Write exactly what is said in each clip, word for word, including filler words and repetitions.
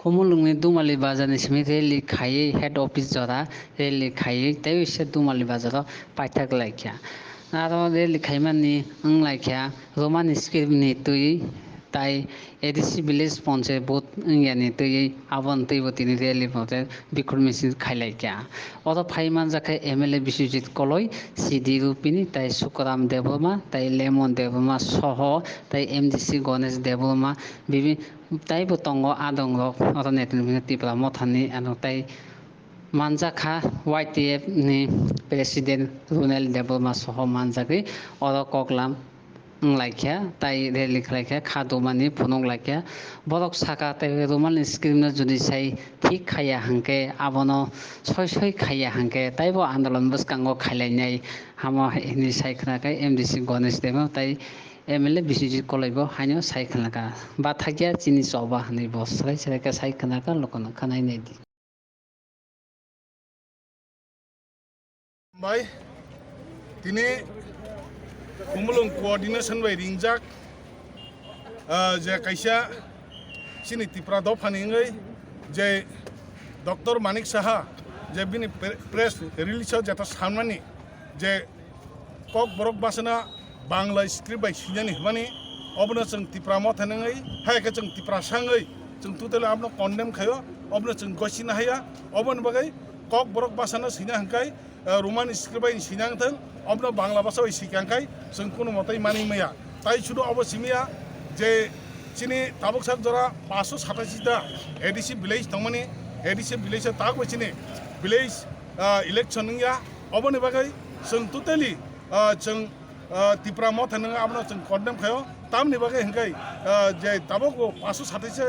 Khumulwngni Dumali bazarni simi rally khaiwi head office jora rally khaiwi tei uaisa Dumali bazaro paithak laikha. Aro rally khaimani wng laikha Roman script ni twi tai A D C village panchayat vote wngyani twi aboni twibo tini rally bo bikhuk misil khailaikha. Oro phai manjakha M L A Biswajit Koloi, C D Rupini, tai Sukaram Debbarma, tai Lemon Debbarma soho, tai M D C Ganesh Debbarma, bibi-, taibo tongo adongrok, oro netribwino Tipra Mothani ano tai manjakha Y T F ni President Ronel Debbarma soho manjagwi oro koklam wng laikha, tai rally khlaikha, kha dumani phunuk laikha. Borok saka tei Roman script no jodi sai thik khaiya hwnkhe, abono soi soi khaiya hwnkhe, taibo andolon bwskango khailainai hamo hinwi sai khna khe M D C Ganesh Debbarma tai M L A Biswajit Koloi bo haino sai khna kha. Bathakya chini choba hinwi bo swrai swrai khe sai khna kha, lukuno khwnai nai di. Bai, tini Khumulwng coordination bai ringjak, ah, je kaisa chini Tipra dophani wngwi je Doctor Manik Saha je bini pre-, press release o jeta sanmani je Kokborok bwsano Bangla script bai swinani hwnmani, obono chwng Tipra Motha nangwi, hai khe chwng Tiprasa wngwi, chwng totally abono condemn khaio, obono chwng gosi nahaya, oboni bagwi Kokborok bwsano swina hwnkhe, eh, Roman script bai swina wngthwng, obono Bangla bwsa bai swikha hwnkhe chwng kunu mwtai manwi maya. Tai sudu obo simiya je chini tabuk sak jora paanso satashi ta A D C village tongmani, A D C village o tabuk bai chini village, ah, election wngya, oboni bagwi chwng totally, ah, chwng, ah, Tipra Motha nang abono chwng condemn khaio. Tamni bagwi hwnkhe, ah, je tabuk bo paanso satashi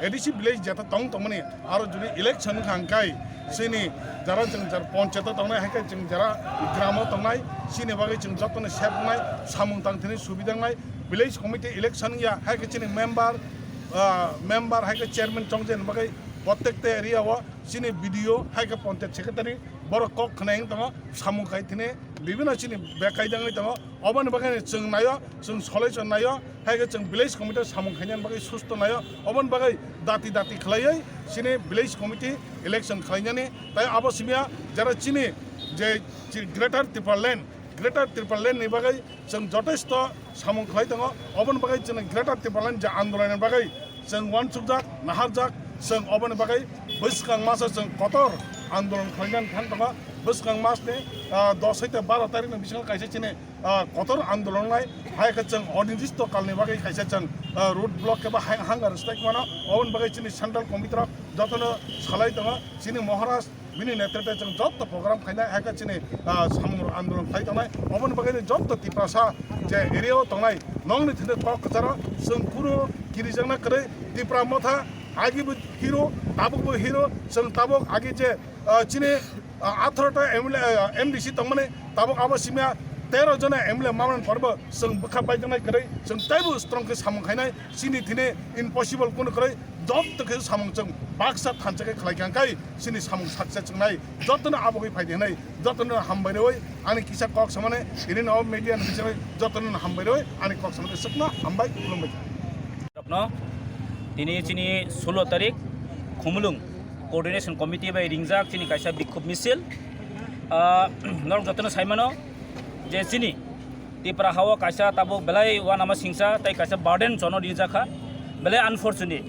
A D C village jeta tong tongmani, aro jodi election wngkha hwnkhe chini jara chwng jar ponchayat o tongnai, hai khe chwng jara gram o tongnai, chini bagwi chwng jotono sep wngnai, samung tang thani subida wngnai, village committee election wngya, hai khe chini member, ah, member hai khe chairman chongjani bagwi prottekta area o chini B D O hai khe ponchayat secretary borok kok khwnai wng tongo, samung khai thini bibino chini bek kaijak wngwi tongo. Oboni bagwi chwng naio, chwng solution naio, hai khe chwng village committee samung khainani bagwi susto naio. Oboni bagwi dati dati khlaiwi chini village committee election khlainani, tai abo simiya jara chini je chi-, Greater Tipraland, Greater Tipraland ni bagwi chwng jotesto samung khlai tongo. Oboni bagwi chwng Greater Tipraland je andolon ni bagwi chwng uansukjak, naharjak, chwng oboni bagwi bwskang masa chwng kotor andolon khlainani thang tongo. Bwskang mas ni, ah, dos hai tei baro tarik ni bisingo kaisa chini, ah, kotor andolon nai, hai khe chwng onirdisto kal ni bagwi kaisa chwng, ah, road block khe ba hai hunger strike mano, oboni bagwi chini central committee rok jotono salai tongo, chini Maharaj bini netrite chwng joto program khainai, hai khe chini, ah, samung andolon khlai tongnai, oboni bagwi ni joto Tiprasa je area o tongnai, nongni thini kok kwcharo chwng kunu kirijakna kwrwi. Tipra Motha agi bo hero, tabuk bo hero, chwng tabuk agi je, ah, chini, ah, atharo ta M L A, ah, M D C tongmani, tabuk abo simiya tero jona M L A mamani porbo chwng bwkha baijaknai kwrwi, chwng teibo strong khe samung khainai, chini thini impossible kunu kwrwi, joto khe samung chwng baksa thansa khe khlai kha, hwnkhe chini samung success wngnai, jotono abogwi phai di hwnwi, jotono hambai rwi ani kisa kok samani, ini no media ni bisingo jotono hambai rwi ani kok samani swkno hambai, khulumbai. Rokno tini chini sulo tarik Khumulwng Coordination Committee bai ringjak chini kaisa bikhub misil. Ah, norok jotono saimano je chini Tipra hao kaisa tabuk belai uanama singsa tei kaisa burden jono rijakha, belai unfortunate.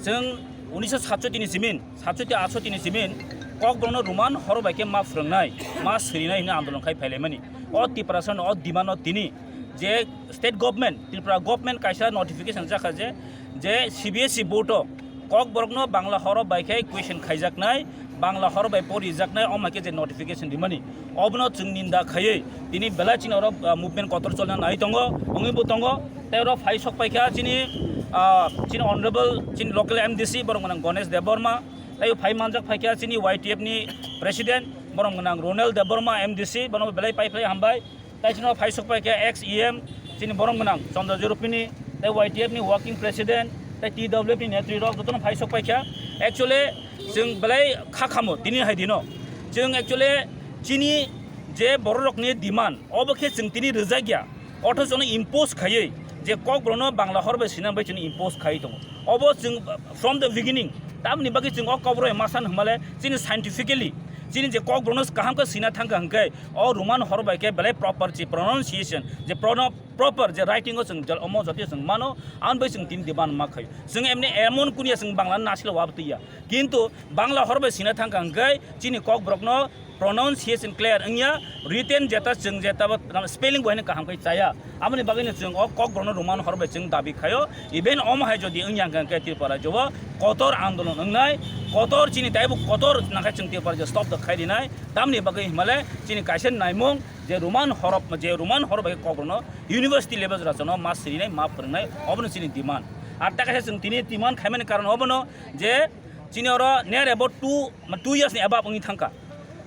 Chwng unisho satshoti ni simin, satshoti atshoti ni simin Kokborokno Roman horo bai khe ma phwrwngnai, ma swrinai hwnwi andolon khai phailaimani. O Tiprasano o demand no tini je state government, Tripura government kaisa notification jakha je, je C B S E board o Kokborokno Bangla horo bai khe question khaijaknai, Bangla horo bai porijaknai, omo hai khe je notification rimani, obono chwng ninda khaiwi tini belai chini oro, ah, movement kotor cholna nai tongo, wngwi bo tongo. Tei oro phai sok paikha chini, ah, chini honorable, chini local M D C, borok gwnang Ganesh Debbarma, tei phai manjak phaikha chini Y T F ni president, borok gwnang Ronel Debbarma M D C, bono belai pai phlai hambai. Tai chini phai sok pai khe ex E M chini borom gwnang Chandra Jorupini, tai Y T F ni working president, tai T W F ni netri rok jotono phai sok pai kha. Actually, chwng belai kha khamo tini hai dino. Chwng actually chini je borok rokni demand, obo khe chwng tini rwjak ya. Othocho no impose khaiwi je Kokborokno Bangla hor bai sinang bai chini impose khaiwi tongo. Obo chwng from the beginning, Tamoni bagwi chwng o kokborok masa hwnmale chini scientifically chini je kokborokno kaham khe sina thangkha hwnkhe o Roman hor bai khe belai proper je pronunciation je prono-, proper je writing o chwng jal-, omo jotio chwng mano, ang bai chwng tini demand ma khaio. Chwng emni emon kunia chwng Bangla nasilo wabtwi ya. Kintu Bangla hor bai sina thangkha hwnkhe chini kokborokno pronunciation clear wngya, written jeta chwng jeta bo spelling bo haino kaham khe chaya. Aboni bagwino chwng o kokborokno Roman hor bai chwng dabi khaio. Even omo hai jodi wngya hwnkhe Tripura rajyo o kotor andolon wngnai, kotor chini taibo kotor nakhai chwng Tripura rajyo stop da khai rinai. Tamni bagwi himale chini kaisa naimung je Roman horop, je Roman hor bai kokborokno university level jora chwngno ma sirinai, ma phwrwngnai, obono chini demand. Ar ta kaisa chwng tini demand khaimani karon obono je chini oro near about two, two years ni above wngwi thangkha.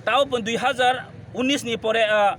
Tao pun dui hazar unis ni pore, ah,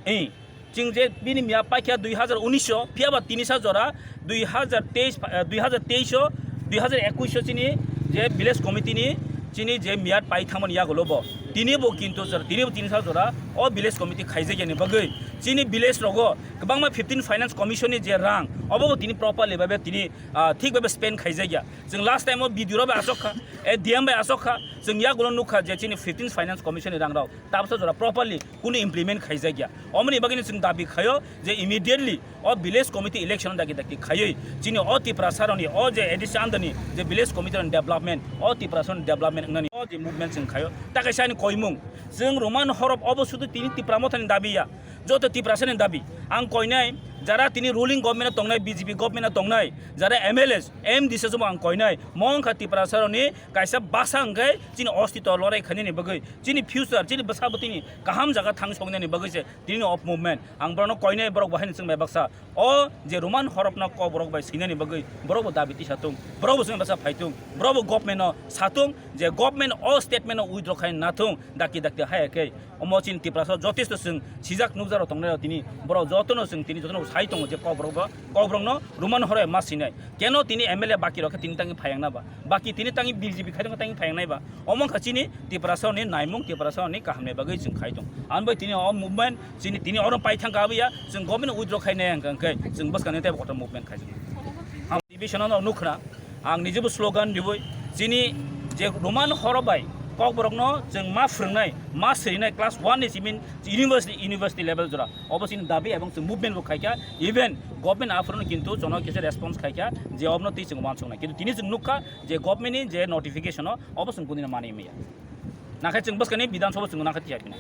eh, chwng je bini miya paikha dui hazar unis o, phiya ba tini sa jora dui hazar teis, ah, dui hazar teis o, dui hazar ekuis o chini je village committee ni chini je miyat pai thangmani yagulo bo. Tini bo kintu jora, tini bo tini sa jora o village committee khaijakya ni bagwi chini village rogo kwbangma fifteen finance commission ni je rang obo bo tini properly babe tini, ah, thik babe spend khaijakya. Chwng last time o B D O rok bai asok kha, eh, D M bai asok kha, chwng yagulo nukha je chini fifteen finance commission ni rang rok tabsa jora properly kunu implement khaijakya. Omoni bagwino chwng dabi khaio je immediately o village committee election dagi dagi khaiwi chini o Tiprasa rokni o je A D C under ni je village committee rokni development, o Tiprasa rokni development wngnani o je movement chwng khaio. Ta kaisa ani koimung, chwng Roman horop obo sudu tini Tipra Mothani dabi ya, joto Tiprasa ni dabi. Ang koinai jara tini ruling government o tongnai, B J P government o tongnai, jara M L A, M D C o ang koinai, mo wngkha Tiprasa rokni kaisa basa hwnkhe chini ostito lorai khainani bagwi, chini future, chini bwsa bwtwini kaham jaga thang soknani bagwi se tini o movement. Ang borokno koinai, borok bo haino chwng bai baksa o je Roman horop no kokborok bai swinani bagwi borok bo dabi tisa tung, borok bo chwng baksa phai tung, borok bo government no sa tung je government o statement no withdraw khai na thung, dakti dakti haya khe. Omo chini Tiprasa jotesto chwng sijak nukjak rok tongnai rok tini borok jotono chwng tini jotono sai tongo je kokborok bo, kokborok no Roman horoi ma sinai. Keno tini M L A baki rok khe tini tangi phayang na ba? Baki tini tangi B J P khai tongkha tangi phayang nai ba? Omo wngkha chini Tiprasa ni naimung, Tiprasa ni kaham ni bagwi chwng khai tong. Ang bai tini o movement chini tini oro pai thangkha abiya chwng government withdraw khai nai hwnkha hwnkhe chwng bwskang ni tei kotor movement khai. Ang division no nukhna. Ang nijebo slogan riboi chini je Roman horo bai kokborokno chwng ma phwrwngnai, ma swrwinai class one ni simin university, university level jora. Obo chini dabi ebong chwng movement bo khaikha, even government aphuru kintu jono kisa response khaikha je obno twi chwng uansuknai. Kintu tini chwng nukha je government ni je notification o obo chwng kunina mani maya. Nakhai chwng bwskani Bidhan Sabha chwng nakhai tiyapinai.